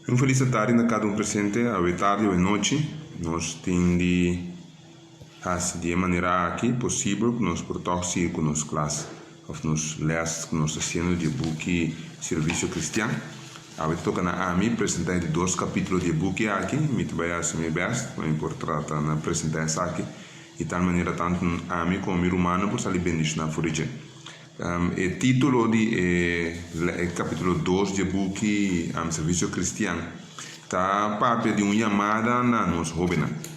Un felis tardi na kada un presente. Awe tardi, awe nochi, nos tin di hasi di e manera aki posibel ku nos por tòg sigui ku nos klas òf nos lès ku nos ta hasiendo di e buki Servisio Kristian. Awe ta toka na ami presentá e di dos kapítulo di e buki aki. Mi ta bai hasi mi bèst pa mi por trata na presentá esaki di tal manera tantu ami komo mi rumannan por sali bendishoná for di dje. E título di e kapítulo dos di e buki Servisio Kristian ta papia di un yamada na nos hóbennan.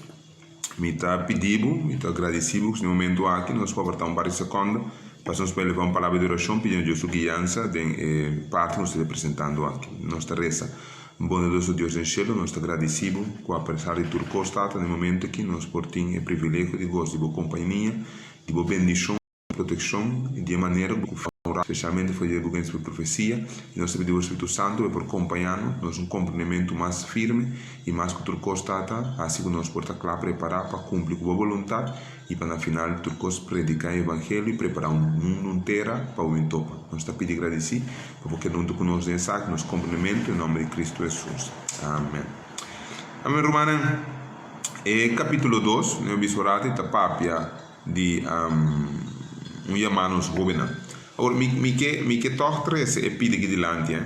Mi ta pidi bo, mi ta gradisí bo ku den e momentu aki nos por aportá un par di sekònda pa nos por elevá un palabra di orashon pidiendo Dios su guiansa den e parti ku nos ta representando aki. Nos ta resa, Bondadoso Dios den shelu, nos ta gradisí bo ku apesar di tur kos, Tata, den e momentu aki nos por tin e privilegio di gosa di bo kompania, di bo bendishon. Protekshon i di e manera ku bo spesialmente for di e buki di profesia, i nos ta pidi bo Spiritu Santu pa e por kompañá nos, nos un komprendementu mas firme i mas ku tur kos, Tata, hasi ku nos por ta kla prepará pa kumpli ku bo boluntat i pa na final di tur kos prediká e evangelio i prepará un mundu, un tera pa bo bin topa. Nos ta pidi i gradisí pa bo keda huntu ku nos den esaki, nos komprendementu, den nòmber di Kristu Hesus. Amen. Amen, rumannan. E kapítulo dos, mi a bisa un ratu, ta papia. Di un yamá nos hóbennan. Awor, mi, mi ke, mi ke tòg trese e pida aki dilanti, eh.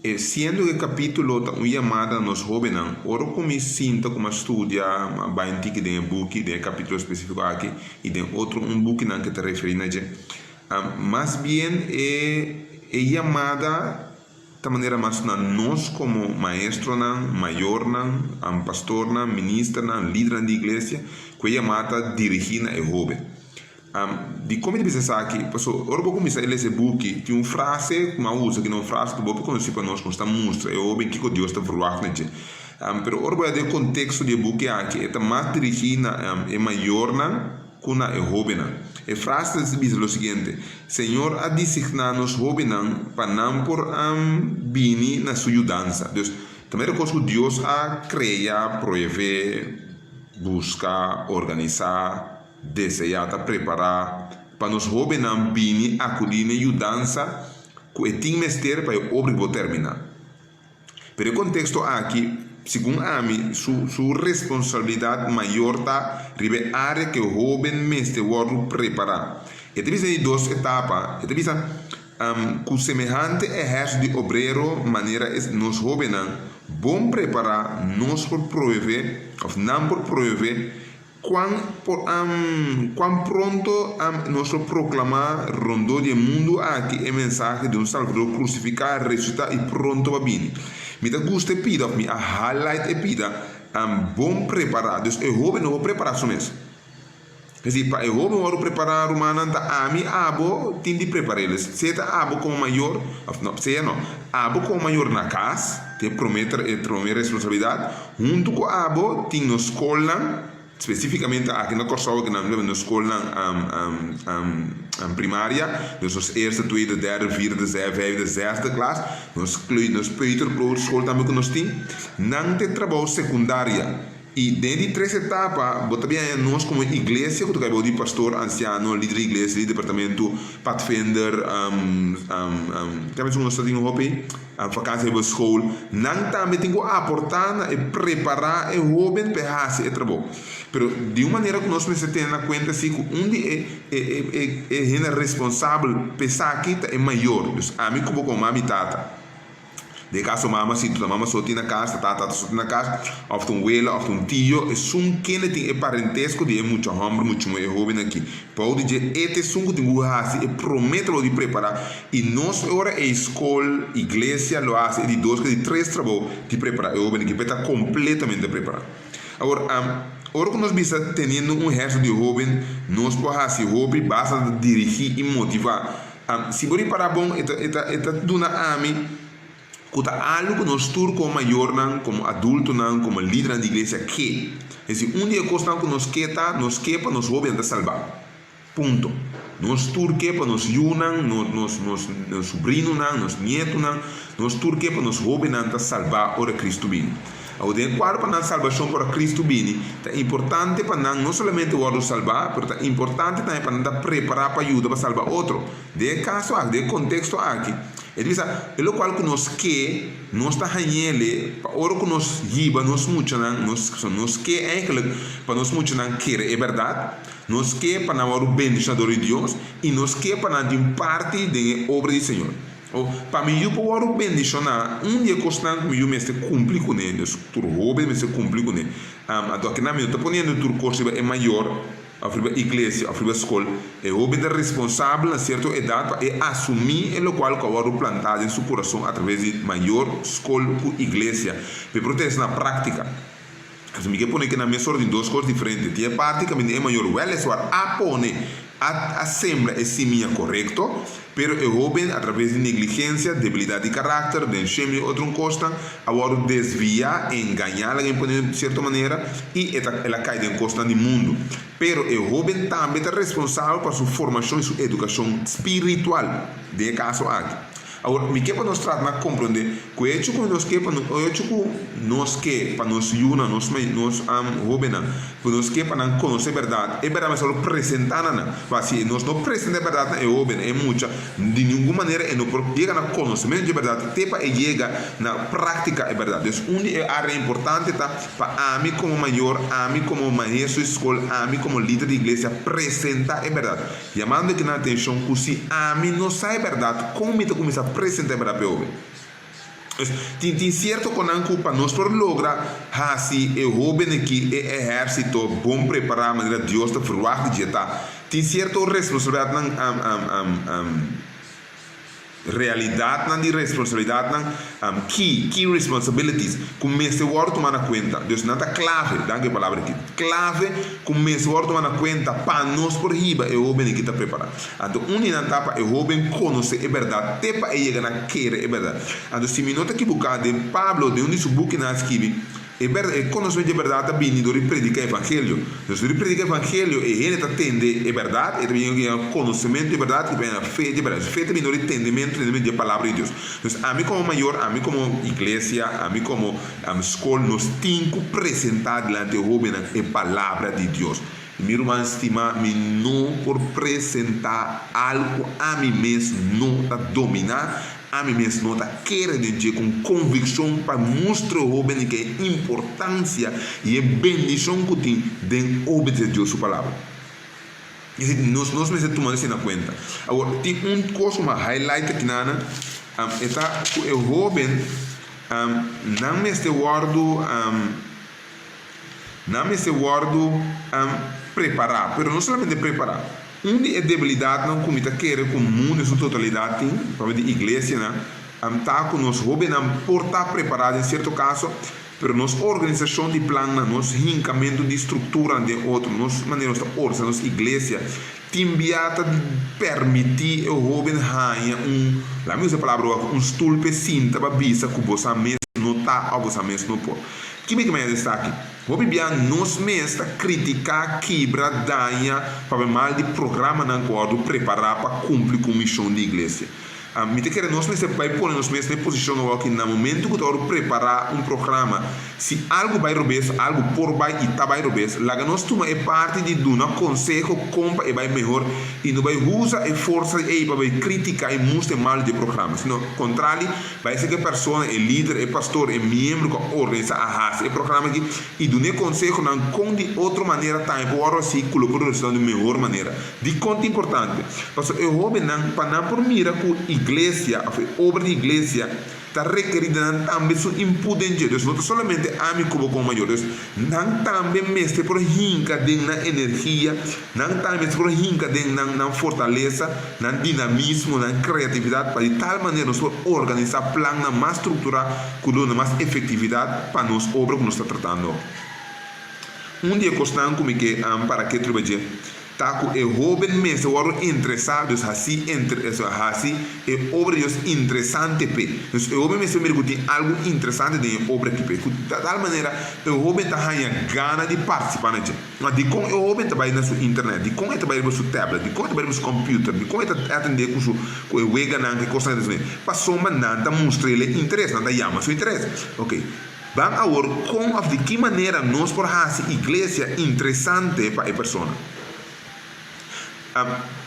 E siendo ku e kapítulo ta un yamada na nos hóbennan, ora ku mi sinta ku mi a studia, mi a bai un tiki den e buki, den e kapítulo spesífiko aki, i den otro un bukinan ku ta referí na dje, mas bien e, e yamada Ta manera mas na nos komo maestronan, mayornan, pastornan, ministernan, lidernan di iglesia, ku e yamá ta dirigí na e hóben. Dikon mi ta bisa esaki? Pasobra ora bo kuminsá lesa e buki, tin un frase ku mi a usa ku ta un frase ku bo por konosí pa nos ku nos ta mustra e hóben kiko Dios ta verwagt na dje. Pero ora bo a den e konteksto di e buki aki, e ta mas dirigí na e mayornan. ku na e hóbennan. E frase ta bisa lo siguiente, Señor a disigná nos hóbennan pa nan por bini na su yudansa. Dus, ta mera kos ku Dios a krea, proevé, buska, organisá, deseá, ta prepará pa nos hóbennan bini akudí n'e yudansa ku e tin mester pa e obra ku bo terminá. Pero e konteksto aki, segun ami, su su responsabilidat mayor ta riba e área ku e hóben mester wòrdu prepará. E ta bisa di dos etapa, e ta bisa ku semehante ehèrsito di obrero manera es nos hóbennan bon prepará nos por provevé òf nan por provevé Cuan por cuan pronto nos lo proclama rondó di e mundu aki e mensahe di un Salvador crucificá, resucitá y pronto pa bini. Mi ta gusta e pida of mi a highlight e pida bon prepará. Dus e hoben no por prepará su mes. Es decir, pa e hoben wòrdu prepará, rumannan, ta ami, abo tin di prepar'é. Sea ta abo como mayor, of no, sea no, abo como mayor na cas, tin e promé e promé responsabilidad, Huntu ku abo tin nos skolnan, spesífikamente aki na Kòrsou aki nan nos skolnan primaria, dus nos eerste, tweede, derde, vierde, vijfde, zesde klas, nos kleu nos peuterskol tambe ku nos tin, nan ta e trabou sekundaria. I den di tres etapa bo ta bin haña nos komo iglesia ku ta kai bou di pastor, ansiano, lider di iglesia, lider di departamento, padvinder, nos ta tin hopi. Vakantie riba school, nan tambe tin ku aportá na e prepará e hóben pa e hasi e trabou. Pero di un manera ku nos mester tene na kuenta si ku un di e e e e hende responsabel pa esaki ta e mayor. Dus ami ku bo komo mami i tata. Den e kaso mama si ta mama so tin na kas, ta tata so tin na kas, òf ta un wela òf ta un tio, esun kende tin e parentesko di e mucha hòmber, mucha muhé, e hóben aki. Bou di dje e ta esun ku tin ku hasi e promé trabou di prepará. I nos e ora ei skol, iglesia lo hasi e di dos ku e di tres trabou di prepará e hóben aki pa e ta kompletamente prepará. Awor, ora ku nos bisa teniendo un ehèrsito di hóben nos por hasi hopi basta ta dirigí i motivá. Si bo ripará bon e ta e ta e ta duna ami ku ta algu ku nos tur komo mayornan, komo adultonan, komo lidernan di iglesia ke. Es desir, un di e kosnan ku nos ke ta nos ke pa nos hóbennan ta salbá. Punto. Nos tur ke pa nos yunan, nos nos nos nos subrinunan, nos nietunan, nos tur ke pa nos hóbennan ta salbá ora Kristu bini. Awor, den e kuadro pa nan salbashon pa ora Kristu bini, ta importante pa nan no solamente wòrdu salbá, pero ta importante tambe pa nan ta prepará pa yuda pa salba otro. Den e kaso aki, den e konteksto aki, E ta bisa, e lokual ku nos ke, nos ta hañ'ele pa ora ku nos hiba nos muchanan, nos, nos ke eigenlijk pa nos muchanan kere e bèrdat, nos ke pa nan wòrdu bendishoná dor di Dios, i nos ke pa nan tin parti den e obra di Señor. O, pa mi yu por wòrdu bendishoná, un di e kosnan ku mi yu mester kumpli kuné, dus tur hóben mester kumpli kuné, anto akinan mi no ta poniendo tur kos riba e mayor, òf riba iglesia òf riba skol, e hóben ta responsabel na sierto edat pa e asumí e lokual ku a wòrdu plantá den su kurason atraves di mayor, skol ku iglesia, pa e por trese na práktika. Pasobra mi ke pone ke nan mes ora tin dos kos diferente. Tin e parti kaminda e mayor wèleswar a pone, a a sembra e simia korekto, Pero e hóben, atraves di negligensia, debilidat di karakter, den sheme di otro kosnan, a wòrdu desviá, engañá, laga mi pone di sierto manera, i e ta el a kai den kosnan di mundu. Pero e hóben tambe ta responsabel pa su formashon i su edukashon spiritual, den e kaso aki. Awor, mi ke pa nos trata na komprondé ku e hecho ku nos ke pa e hecho ku nos ke pa nos yunan, nos nos hóbennan, ku nos ke pa nan konosé bèrdat, e bèrdat mester wòrdu presentá na nan. Pa si nos no presentá e bèrdat na e hóben, e mucha, di ningun manera e no por yega na konosementu di e bèrdat te pa e yega na práktika e bèrdat. Dus un di e área importante ta pa ami komo mayor, ami komo maestro di skol, ami komo lider di iglesia presentá e bèrdat. Yamando aki nan atenshon ku si ami no sa e bèrdat, kon mi ta kuminsá presentá e bèrdat pa e hoben? Pues, tin tin sierto konan ku pa nos por logra hasi e hoben aki e ehérsito bon prepará manera Dios ta ferwagt di dje ta, tin sierto responsabilidatnan Realidatnan di responsabilidatnan, key, key responsibilities, ku mester wòrdu tuma na kuenta. Dus nan ta klave, danki e palabra aki, klave ku mester wòrdu tuma na kuenta pa nos por hiba e hóbennan ki ta prepará. Anto un di nan ta pa e hóben konosé e bèrdat te pa e yega na kere e bèrdat. Anto si mi no ta kibuká, den Pablo den un di su bukinan a skibi, E bèrdat, e konosementu di e bèrdat ta bini dor di prediká evangelio. Nos dor di prediká evangelio e hende ta tende e bèrdat, e ta bini ku e konosementu di e bèrdat i ta bini na fe di e bèrdat. Fe ta bini dor di tendementu, tendementu di e palabra di Dios. Nos ami komo mayor, ami komo iglesia, ami komo skol, nos tin ku presentá dilanti e hóbennan e palabra di Dios. Mi ruman stimá, mi no por presentá algu ku ami mes no ta dominá, ami mes no ta kere den dje ku un konvikshon pa mustra e hóben di ke e importansia i e bendishon ku tin den obedesé Dios su Palabra. Esei nos nos mester tuma esei na kuenta. Awor, tin un kos ku mi a highlight aki nan, e ta ku e hóben nan mester wòrdu. Nan mester wòrdu prepará, pero no solamente prepará. Un di e debilidatnan ku mi ta kere ku mundu en su totalidat tin, pabia di iglesianan, ta ku nos hóbennan por ta prepará den sierto kaso, pero nos organisashon di plannan, nos hinkamentu di strukturanan den otro, nos manera nos ta organisá nos iglesia, tin bia ta permití e hóben haña un, laga mi usa e palabra wak, un stul p'e sinta pa bisa ku bo sa mes no ta òf bo sa mes no por. Ki mi ke maya den esaki? Hopi bia nos mes ta kritiká, kibra, daña, papia mal di programanan ku a wòrdu prepará pa kumpli ku mishon di iglesia. Mi ta kere nos mester bai pone nos mes na e posishon awor ki na momentu ku ta wòrdu prepará un programa, si algu bai robes, algu por bai i ta bai robes, laga nos tuma e parti di duna konseho kon pa e bai mehor i no bai usa e forsa ei pa bai kritiká i mustra e malu di e programa, sino kontrali, Bai ser ku e persona, e lider, e pastor, e miembro ku a organisá, a hasi e programa aki i dun'é konsehonan kon di otro manera tambe por wòrdu hasí ku lo por resultá di un mehor manera. Dikon ta importante? Pasobra e hóbennan pa nan por mira ku iglesia òf e obra di iglesia ta rekerí di nan tambe su input den dje. Dus no ta solamente ami ku bo komo mayor. Dus nan tambe mester por hinka den nan energia, nan tambe mester por hinka den nan nan fortalesa. nan dinamismo, nan kreatividat pa di tal manera nos por organisá plannan mas strukturá ku duna mas efektividat pa nos obra ku nos ta tratando. Un di e kosnan ku mi ke para ke truba dje ta ku e hóben mester wòrdu interesá, dus hasí hasi e obra di Dios interesante p'e. Dus e hóben mester mira ku tin algu interesante den e obra aki p'e, ku di tal manera e hóben ta haña gana di partisipá na dje. Ma dikon e hoben ta bai na su internet? Dikon e ta bai riba su tablet? Dikon e ta bai riba su computer? Dikon e ta atendé ku su ku e weganan, ku e kosnan ku e ta hasi? Pasobra nan ta mustr'el e interes, nan ta yama su interes. Ok, ban awor kon òf di ki manera nos por hasi iglesia interesante pa e persona.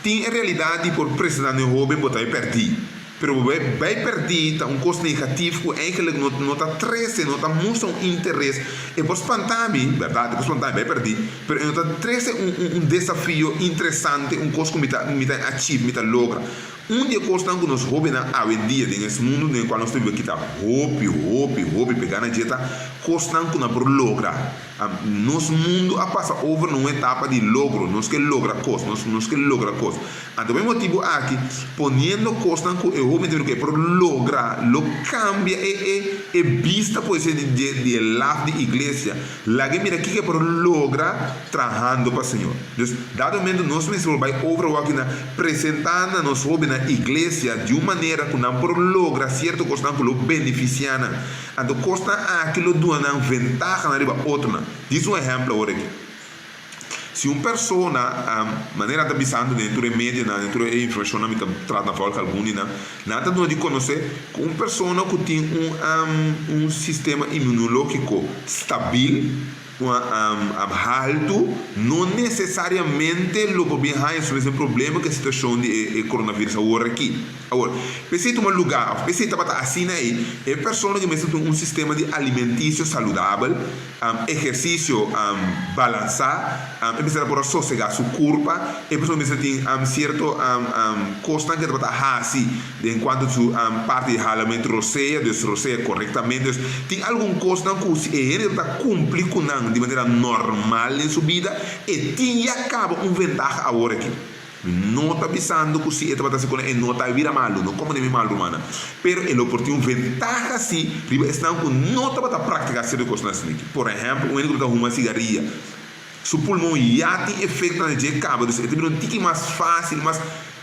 Tin e realidat di por presentá na e hoben bo ta e pèrdí. Pero bo bai perdí ta un kos negatief ku eigenlijk no no ta trese, no ta mustra un interes. E por spanta mi, bèrdat, e por spanta mi bai perdí, pero e no ta trese un un un desafio interesante, un kos ku mi ta mi ta achieve, mi ta logra. Un di e kosnan ku nos hóbennan awendia den es mundu den e kual nos ta biba kita hopi, hopi, hopi pegá na dje ta kosnan ku nan por logra. Nos mundu a pasa over na un etapa di logro, nos ke logra kos, nos nos ke logra kos. Anto pa e motibu aki, poniendo kosnan ku e hoben ta mira ku e por logra, lo kambia e e e bista por esei di di di e laf di iglesia. Laga e mira kiko e por logra trahando pa Señor. Dus, dado momento nos mester por bai over awor na presentá na nos hobennan iglesia di un manera ku nan por logra sierto kosnan ku lo benefisiá nan. Anto kosnan aki lo duna nan ventahanan riba otronan. Dis un ehèmpel awor aki. Si un persona, manera nan ta bisando den tur e medianan, den tur e informashonnan mi ta trata volg algun di nan, nan ta duna di konosé ku un persona ku tin un un sistema inmunológiko stabil, un haltu, no nesesariamente lo por bin haña su mes den problema ku e situashon di e coronavirus awor aki. Awor, p'esei tuma lugá òf p'esei tabata asina ei, e persona ku mester tin un sistema di alimentisio saludabel, ehersisio balansá, e mester a por a sosegá su kurpa, e persona mester tin sierto kosnan ku e tabata hasi den kuantu su parti di halamentu rosea, dus rosea korektamente. Dus tin algun kosnan ku si e hende tabata kumpli ku nan di manera normal den su bida, e tin ya kaba un ventaha awor aki. Mi no ta bisando ku si e tabata hasi kona e no ta bira malu, no komo den mi mal rumannan. Pero e lo por tin un ventaha si riba esnan ku no tabata praktiká sierto kosnan asina aki. Por ehèmpel, un hende ku tabata huma sigaria, su pulmon ya tin efektonan di dje kaba, dus e ta bira un tiki mas fásil, mas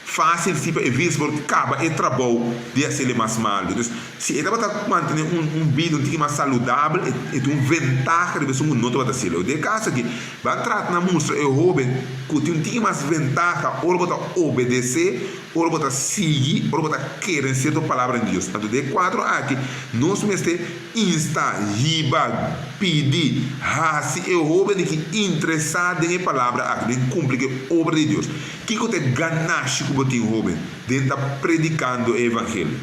fásil si pa e virus por kaba e trabou di hasiel e mas malu. Dus, si e tabata mantené un un bida un tiki mas saludabel, e e tin un ventaha riba esun ku no tabata hasiel. Den e kaso aki, Ban trata na mustra e hóben ku tin un tiki mas ventaha ora bo ta obedesé, ora bo ta sigui, ora bo ta kere den sierto palabra di Dios. Anto den e kuadro aki nos mester insta, hiba, pidi, hasi e hóben di ki interesá den e palabra aki, den kumpli ku e obra di Dios. Kiko ta e ganashi ku bo tin hóben den ta predikando e evangelio?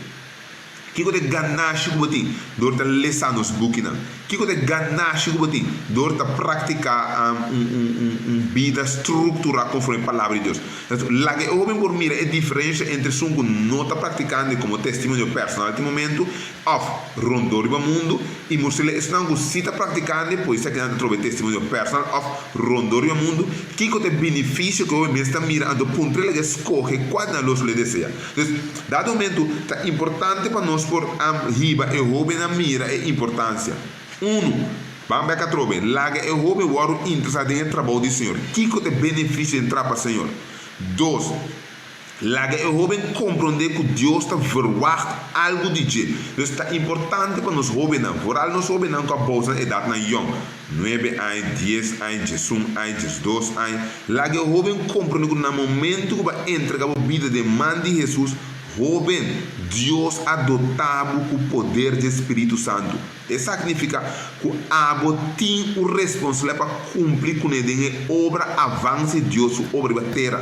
Kiko ta e ganashi ku bo tin dor ta lesa nos bukinan? Kiko ta e ganashi ku bo tin dor ta praktiká un bida strukturá konforme e Palabra di Dios? Laga e hóben por mira e diferensha entre esun ku no ta praktikando komo testimonio personal tin momentu òf rondó riba mundu i mustr'el esnan ku si ta praktikando pues esakinan ta troba e testimonio personal òf rondó riba mundu. Kiko ta e benefisio ku e hóben mes ta mira anto puntr'el laga e skohe kua di nan los lo e desea. Dus, dado momento, ta importante pa nos por hiba e hóbennan mira e importansia. Unu, ban bek atrobe, laga e hóben wòrdu interesá den e trabou di Señor. Kiko ta e benefisio den traha pa Señor? Dos, laga e hóben komprondé ku Dios ta verwagt algu di dje. Dus, ta importante pa nos hóbennan, vooral nos hóbennan ku a bou nan edatnan yòn, Nuebe aña, dies aña, diesun aña, diesdos aña. Laga e hóben komprondé ku na momentu ku bo a entregá bo bida den man di Hesus, hóben, Dios a dotá bo ku poder dje spiritu santu. Esaki nifiká ku abo tin un responsabilidat pa kumpli kuné den e obra avanse Dios su obra riba tera.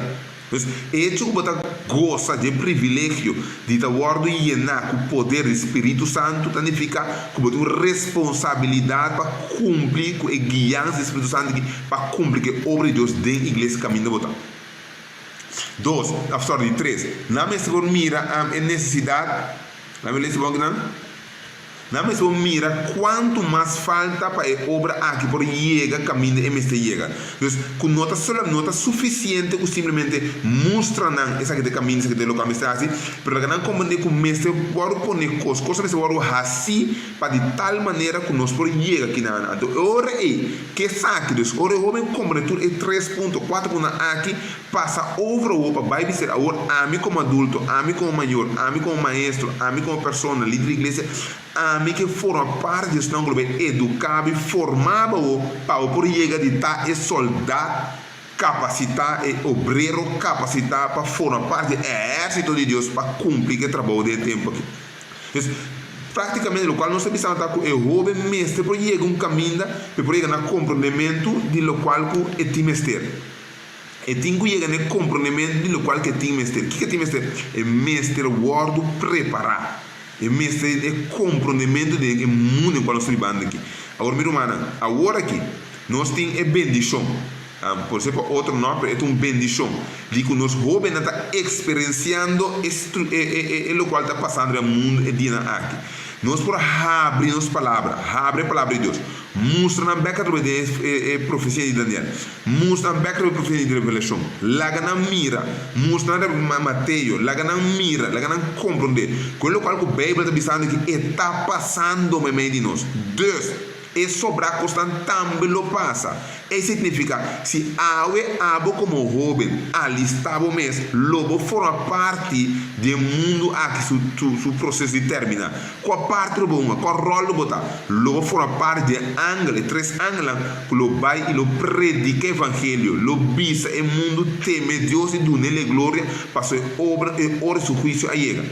Pues, e echo ku bo ta gosa dje privilegio di ta wòrdu yená ku poder di spiritu santu ta nifiká ku bo tin un responsabilidat pa kumpli ku e guiansa di spiritu santu aki pa kumpli ku e obra di Dios den iglesia kaminda bo ta. Dos, òf sòri, di tres, nan mester por mira e nesesidat, nan mi lesa bon kinan? Nan mester por mira kuantu mas falta pa e obra aki por yega kaminda e mester yega. Dus, ku no ta sola, no ta sufisiente ku simplemente mustra nan esaki ta e kaminda, esaki ta e lokual mester hasi, pero laga nan komprendé ku mester wòrdu pone kos, kos mester wòrdu hasí pa di tal manera ku nos por yega kinan. Anto e ora ei, ke esaki, dus ora e hóben komprendé tur e tres punto, kuater puntonan aki, Pasa over awor pa bai bisel awor ami komo adulto, ami komo mayor, ami komo maestro, ami komo persona, lider di iglesia, ami ke forma parti di esnan ku lo bai eduká bo i formá bo awor pa bo por yega di ta e soldá kapasitá, e obrero kapasitá pa forma parti di e ehérsito di Dios pa kumpli ku e trabou den e tempu aki. Pues, práktikamente lokual nos ta bisando ta ku e hóben mester por yega un kaminda pa e por yega na komprondementu di lokual ku e tin mester. E tin ku yega na e komprondementu di lokual ku e tin mester. Kiko e tin mester? E mester wòrdu prepará. E mester e komprondementu den e mundu den kual nos ta bibando aki. Awor mi rumannan, awor aki nos tin e bendishon, por ser pa otro no, pero e ta un bendishon di ku nos hóbennan ta eksperensiando e e lokual ta pasando den mundu e dianan aki. Nos por habri nos palabra, habri e palabra di Dios, mustra nan bèk atrobe den e profesia di Daniel. Mustra nan bek riba e profesia di Revelashon. Laga nan mira. Mustra nan riba Mateo. Laga nan mira. Laga nan komprondé ku e lokual ku Beibel ta bisando ki e ta pasando meimei di nos. Dus, e sobrá kosnan tambe lo pasa. E signifiká, si awe abo komo hóben alistá bo mes, lo bo forma parti di e mundu aki su su proseso di terminá. Kua parti lo bo hunga? Kua ròl lo bo ta? Lo bo forma parti di e angel, e tres angelnan ku lo bai i lo prediká evangelio, lo bisa e mundu teme Dios i dun'el e gloria, pasobra e obra, e ora di su huisio a yega.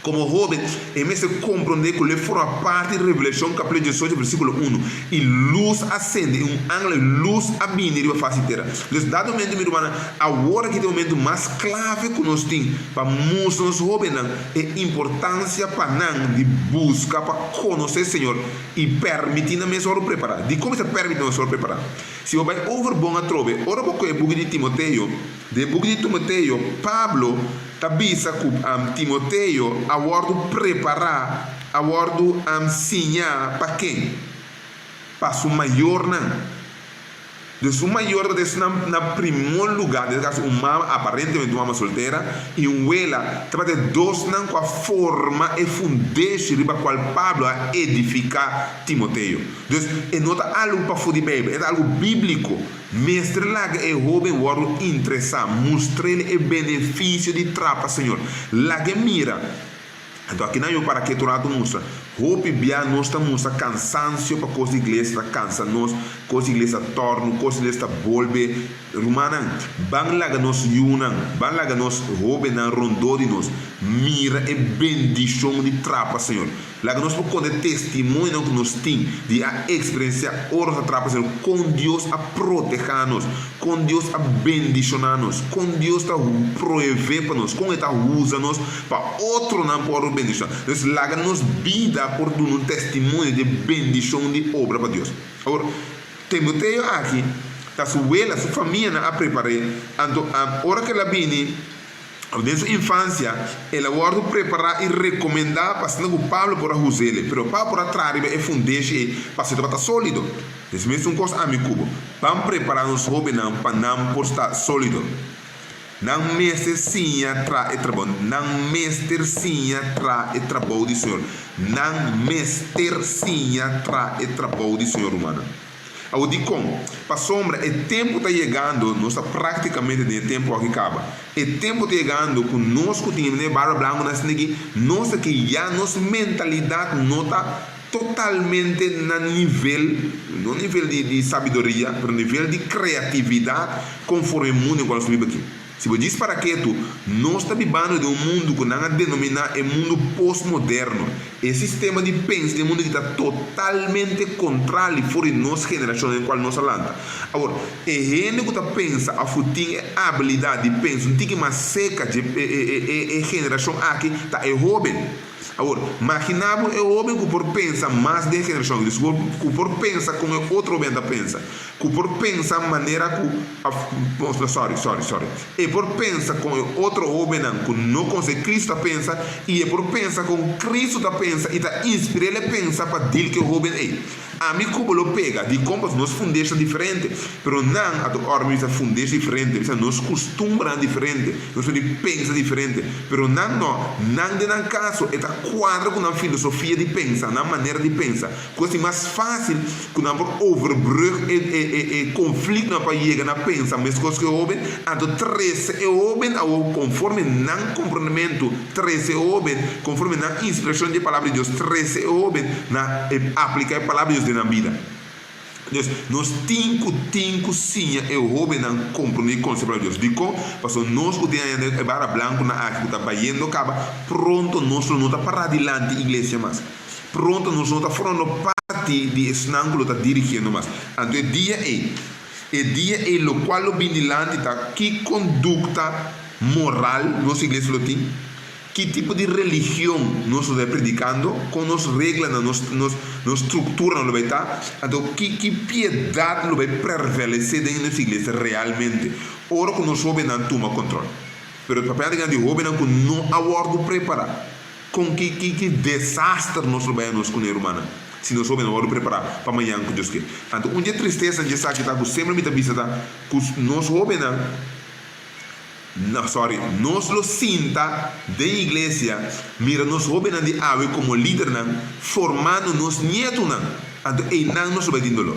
Komo hóben, e mester komprondé ku lo e forma parti di Revelashon kapítulo diesocho versíkulo unu, I lus a sende, i un angel di lus a bini riba fas di tera. Dus dado momento, mi rumannan, awor aki ta e momento mas klave ku nos tin pa mustra nos hóbennan e importansia pa nan di buska pa konosé Señor i permití nan mes ora prepará. Dikon mester permití nan mes ora prepará? Si bo bai over bon atrobe, ora bo kohe e buki di Timoteo, den e buki di Timoteo, Pablo ta bisa ku Timoteo a wòrdu prepará, a wòrdu siñá pa ken? Pa su mayornan. Dus su mayor ta esnan na primó lugá, den e kaso un mama, aparentemente un mama soltera, i un wela, tabata e dosnan ku a forma e fundeshi riba kual Pablo a edifiká Timoteo. Dus, e no ta algu pafó di Beibel, e ta algu bíbliko. Mester laga e hóben wòrdu interesá, mustr'el e benefisio di trapa Señor. Lag'é mira. Anto akinan yo para ketu ratu mustra. Hopi bia nos ta mustra kansansio pa kos di iglesia ta kansa nos, kos di iglesia ta tòrnu, kos di iglesia ta bolbe. Rumannan, ban laga nos yunan, ban laga nos hóbennan rondó di nos mira e bendishon di trapa Señor. Laga nos por konta e testimonionan ku nos tin di a eksperensiá ora nos a trapa Señor, kon Dios a protehá nos, kon Dios a bendishoná nos, kon Dios ta proevé pa nos, kon E ta usa nos pa otronan por wòrdu bendishoná. Entonces, laga nos bida por duna un testimonio di e bendishon di obra pa Dios. Awor, Timoteo aki ta su wela, su famianan a prepar'é, anto ora ku el a bini, Den su infansia, el a wòrdu prepará i rekomendá pa asina ku Pablo por a huz'el. Pero Pablo por a traha riba e fundeshi ei pasobra e tabata sólido. Des mesun kos ami ku bo. Ban prepará nos hóbennan pa nan por sta sólido. Nan mester siña traha e trabou. Nan mester siña traha e trabou di Señor. Nan mester siña traha e trabou di Señor, rumannan. Awor dikon? Pasobra e tempu ta yegando, nos ta práktikamente den e tempu aki kaba. E tempu ta yegando ku nos ku tin e barba blanku na esaki, nos aki ya nos mentalidat no ta totalmente na nivel, no nivel di sabiduria, pero nivel di kreatividat konforme e mundu den kual nos ta biba aki. Si bo djis para ketu, nos ta bibando den un mundu ku nan a denominá e mundu postmoderno. E sistema di pensa den mundu aki ta totalmente kontrali for di nos generashon den kual nos a lanta. Awor, e hende ku ta pensa òf ku tin e abilidat di pensa un tiki mas seka dje e generashon aki ta e hóben. Awor, maginá bo e hóben ku por pensa mas den e generashon aki, dus ku por pensa kon e otro hóben ta pensa, ku por pensa manera ku, òf, sòri, sòri, sòri, e por pensa kon e otro hóbennan ku no konosé Kristu ta pensa, i e por pensa kon Kristu ta pensa i ta inspir'el e pensa pa dil ku e hóben ei. Ami ku bo lo pega, dikon? Pasobra nos fundeshi ta diferente. Pero nan, ato ora mi bisa fundeshi diferente, mi bisa nos kustumbernan diferente, nos manera di pensa diferente. Pero nan no, nan den nan kaso e ta kuadra ku nan filosofia di pensa, nan manera di pensa. Ku asi mas fásil ku nan por overbrug e e e e konfliktonan pa yega na pensa meskos ku e hóben, anto trese e hóben awor konforme nan komprondementu, trese e hóben konforme nan inspirashon di e Palabra di Dios, trese e hóben na e apliká e Palabra di Dios den nan bida. Dus, nos tin ku tin ku siña e hóbennan komprondé i konosé e Palabra di Dios. Dikon? Pasobra nos ku tin aña e bara blankunan aki ku ta bayendo kaba, pronto nos lo no ta pará dilanti iglesia mas. Pronto nos no ta formando parti di esnan ku lo ta dirigiendo mas. Anto e dia ei, E dia ei lokual lo bin dilanti ta ki kondukta moral nos iglesia lo tin, ki tipo di religion nos lo ta predikando, kon nos reglanan, nos nos nos strukturanan lo bai ta, anto ki ki piedat lo bai prevalesé den nos iglesia realmente ora ku nos hóbennan tuma kontròl. Pero papia ta di hóbennan ku no a wòrdu prepará. Kon ki ki ki desaster nos lo bai a nos kuné, rumannan, si nos hóbennan wòrdu prepará pa mañan ku Dios ke. Anto un dje tristesanan dje esaki ta ku semper mi ta bisa ta ku nos hóbennan, no, sorry, nos lo sinta den iglesia mira nos hóbennan di awe komo lidernan formando nos nietunan, anto einan nos lo bai tin doló.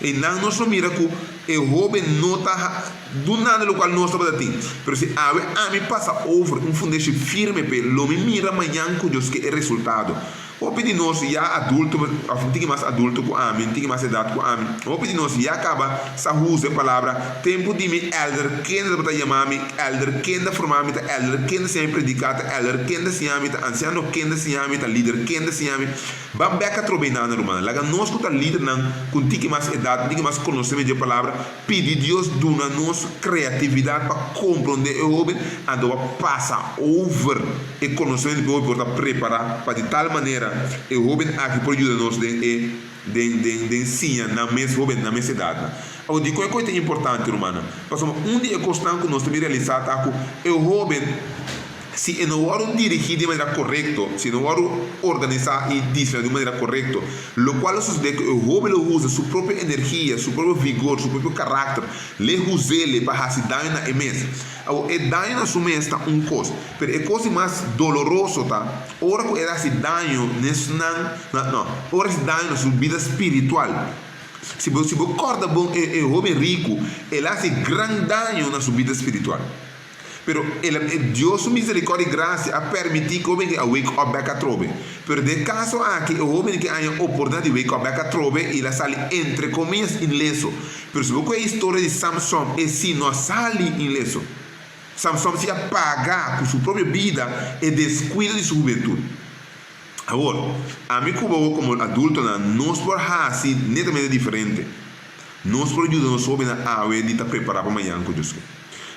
Einan nos lo mira ku e hóben no ta dunando lokual nos tabata tin. Pero si awe ami pasa over un fundeshi firme p'e, lo mi mira mañan ku Dios ke e resultado. Hopi di nos ya adulto, òf un tiki mas adulto ku ami, un tiki mas edat ku ami, hopi di nos ya kaba sa usa e palabra, Tempu di mi elder kende tabata yama mi, elder kende a forma mi ta elder kende a siña mi prediká ta elder kende a siña mi ta ansiano kende a siña mi ta lider kende a siña mi. Ban bek atrobe nan, rumannan. Laga nos ku ta lidernan ku un tiki mas edat, un tiki mas konosementu di e Palabra, pidi Dios duna nos kreatividat pa komprondé e hóben, anto pa pasa over e konosementu ku e hóben por ta prepará pa di tal manera e hóben aki por yuda nos den e den den den siña nan mes hóben, nan mes edatnan. Awor, dikon e kos ta importante, rumannan? Pasobra un di e kosnan ku nos ta bin realisá ta ku e hóben, Si e no wòrdu dirigí di manera korekto, si e no wòrdu organisá i disipliná di un manera korekto, lokual lo sosodé ku e hóben lo usa su propio energia, su propio vigor, su propio karakter, l'e us'é pa hasi daño na e mes. Awor, e daño na su mes ta un kos, pero e kos di mas doloroso ta ora ku e ta hasi daño n'esnan, no, ora e hasi daño na su bida spiritual. Si bo, si bo kòrda bon e hóben riku, el a hasi gran daño na su bida spiritual. Pero el a, Dios su misericordia y gracia a permiti cu e hoben ke a wake up bek atrobe. Pero den e caso aki e hoben ke haña oportunidad di wake up bek atrobe y el a sali entre comillas inleso. Pero si bo coge e historia di Samson e si no a sali inleso. Samson si a paga cu su propio bida e descuido di su hubentud. Awor, ami cu bo como adultonan nos por haci netamente diferente. Nos por yuda nos hobennan awe di ta prepara pa mañan cu Dios ke.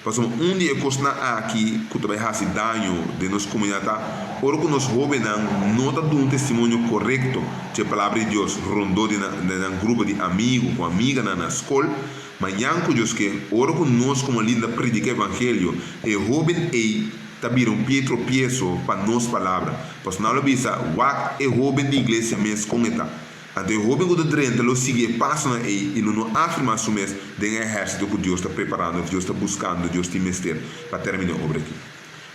Pasobra un di e kosnan aki ku ta bai hasi daño den nos komunidat ta ora ku nos hóbennan no ta duna un testimonio korekto dje Palabra di Dios rondó di nan den nan grupo di amigu ku amiganan na skol. Mañan ku Dios ke, ora ku nos komo lider ta predika evangelio, e hóben ei ta bira un pie tropieso pa nos palabra. Pasobra nan lo bisa, Wak e hóben di iglesia mes kon e ta. Anto e hóben ku ta drenta lo sigui e pasonan ei i lo no afirmá su mes den e ehérsito ku Dios ta preparando òf Dios ta buskando, Dios tin mester pa terminá e obra akí.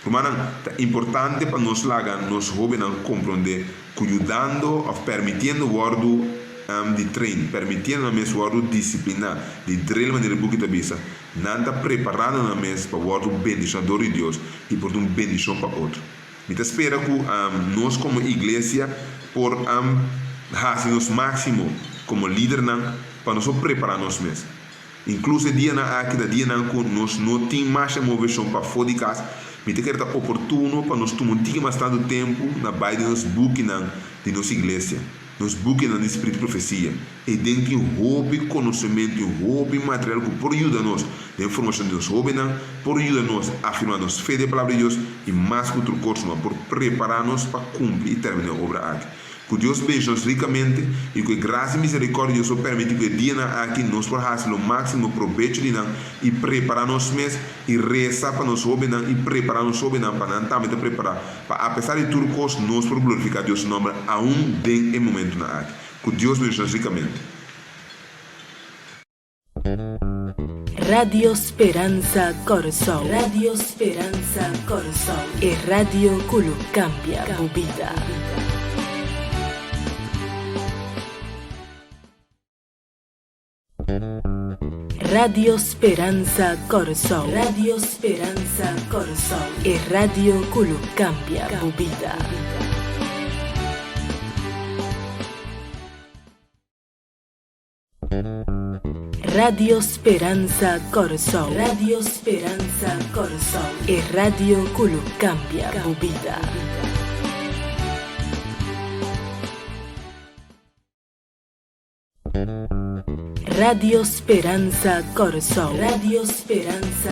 Rumannan, ta importante pa nos laga nos hóbennan komprondé ku yudando òf permitiendo wòrdu di train, permitiendo nan mes wòrdu disipliná, di drill manera e buki ta bisa, nan ta preparando nan mes pa wòrdu bendishoná dor di Dios i por ta un bendishon pa otro. Mi ta spera ku nos komo iglesia por hasi nos máksimo komo lidernan pa nos por prepará nos mes. Inkluso e dianan aki ta dianan ku nos no tin masha moveshon pafó di kas, mi ta kere ta oportuno pa nos tuma un tiki mas tantu tempu na bai den nos bukinan di nos iglesia. Nos bukinan di Spiritu Profesia. Eiden tin hopi konosementu i hopi material ku por yuda nos den formashon di nos hóbennan, por yuda nos afirmá nos fe den e Palabra di Dios i mas ku tur kos no por prepará nos pa kumpli i terminá e obra aki. Ku Dios bendisha nos rikamente i ku e grasia i miserikòrdia di Dios por permití ku e dianan aki nos por hasi lo máksimo probecho di nan i prepará nos mes i resa pa nos hóbennan i prepará nos hóbennan pa nan tambe ta prepará Pa apesar di tur kos nos por glorifiká Dios su nòmber aun den e momentunan aki. Ku Dios bendishoná nos rikamente. Radio Speransa Kòrsou. Radio Speransa Kòrsou. E radio ku lo kambia bo bida. Radio Speransa Kòrsou. Radio Speransa Kòrsou. E radio ku lo kambia bo bida. Radio Speransa Kòrsou. Radio Speransa Kòrsou. E radio ku lo kambia bo bida. Radio Speransa Kòrsou. Radio Speransa.